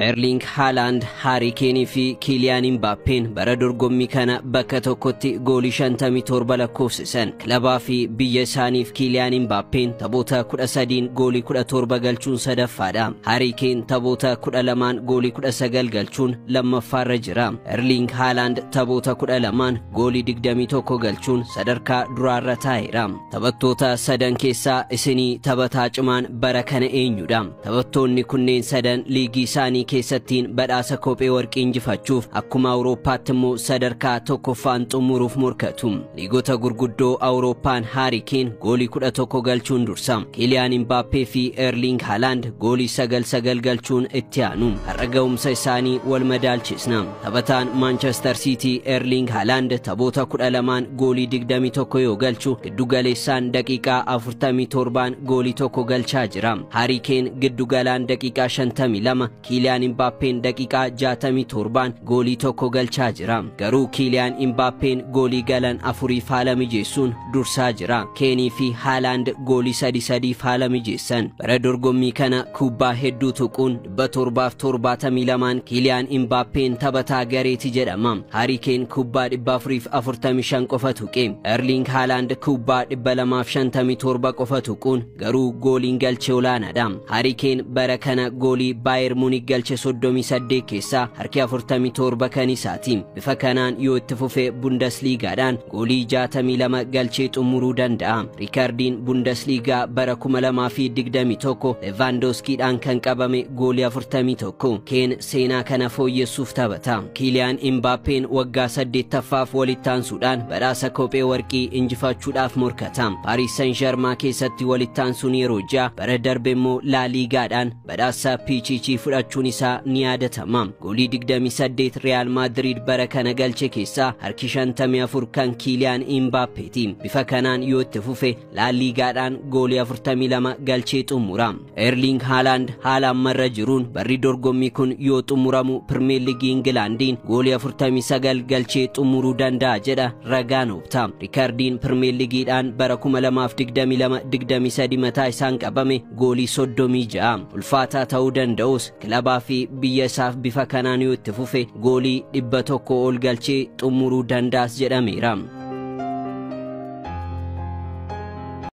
Erling Haaland, Harry Kane fi Kylian Mbappeen bara dorgommii kana bakka tokkotti goolii 57 lakkoofsisan. Kilabaa fi biyya isaaniif Kylian Mbappeen taphoota 13 goolii 17 galchuun sadaffaadha. Harry Kane taphoota 12 goolii 19 galchuun lammaffaarra jira. Erling Haaland taphoota 12 goolii 21 galchuun sadarkaa duraarra taa'eera. Taphattoota sadan keessaa isinii taphataa cimaan bara kana eenyudha? Taphattoonni kunneen sadan liigii isaanii keessattiin badhaasa kophee warqii injifachuuf, akkuma Awurooppaatti immoo sadarkaa tokkoffaan xumuruuf morkatu. Liigota gurguddoo Awurooppaan Harry Kane goolii 11 galchuun dursa. Kylian Mbappee fi Erling Haaland goolii 9-9 galchuun itti aanu. Har'a ga'umsa isaanii wal madaalchisna. Taphataan Manchester City Erling Haaland taphoota 12 goolii 21 yoo galchu, giddu galeessaan daqiiqaa 47 goolii 1 galchaa jira. Harry Kane giddu galaan daqiiqaa 52, Kylian Mbappeen daqiiqaa 67 goolii 1 galchaa jira. Garuu Kylian Mbappeen goolii galan 4 haala mijeessuun dursaa jira. Keenii fi Haaland goolii 3-3 haala mijeessan. Bara dorgommii kana kubbaa hedduu tuquun 772 Kylian Mbappeen taphataa gareeti jedhama. Harry Kane kubbaa 445 qofa tuqe. Erling Haaland kubbaa 257 qofa tuquun garuu gooliin galche olaanaadha. Harry Kane bara kana goolii Bayern Munich galche 38 keessaa harki 47 kan isaati. Bifa kanaan yoo itti fufee Bundesliigaadhaan goolii 62 galchee xumuruu danda'a. Riikardiin Bundesliigaa bara 2021 Lewandowskiidhaan kan qabame goolii 41. Kane seenaa kana fooyyessuuf taphata. Kylian Mbappeen waggaa 8ffaaf walitti aansuudhaan badhaasa kophee warqii injifachuudhaaf morkata. Paris Saint-Germain keessatti walitti aansuun yeroo 6, bara darbe immoo La Ligaadhaan badhaasa Pichichi fudhachuun isaa ni yaadatama. Goolii 28 Real Madrid bara kana galche keessaa harki 54 kan Kylian Mbappeeti. Bifa kanaan yoo itti fufe La Ligaadhaan goolii 42 galchee xumura. Erling Haaland haala ammarra jiruun barri dorgommii kun yoo xumuramu Premier League Ingilaandiin goolii 49 galchee xumuruu danda'a jedha ragaan Opta. Riikardiin Premier Leagueidhaan bara 2022-23 mataa isaan qabame goolii 36. Ulfaataa ta'uu danda'us kilabaa fi biyya isaaf bifa kanaan yoo itti fufe goolii 100 ol galchee xumuruu danda'as jedhameera.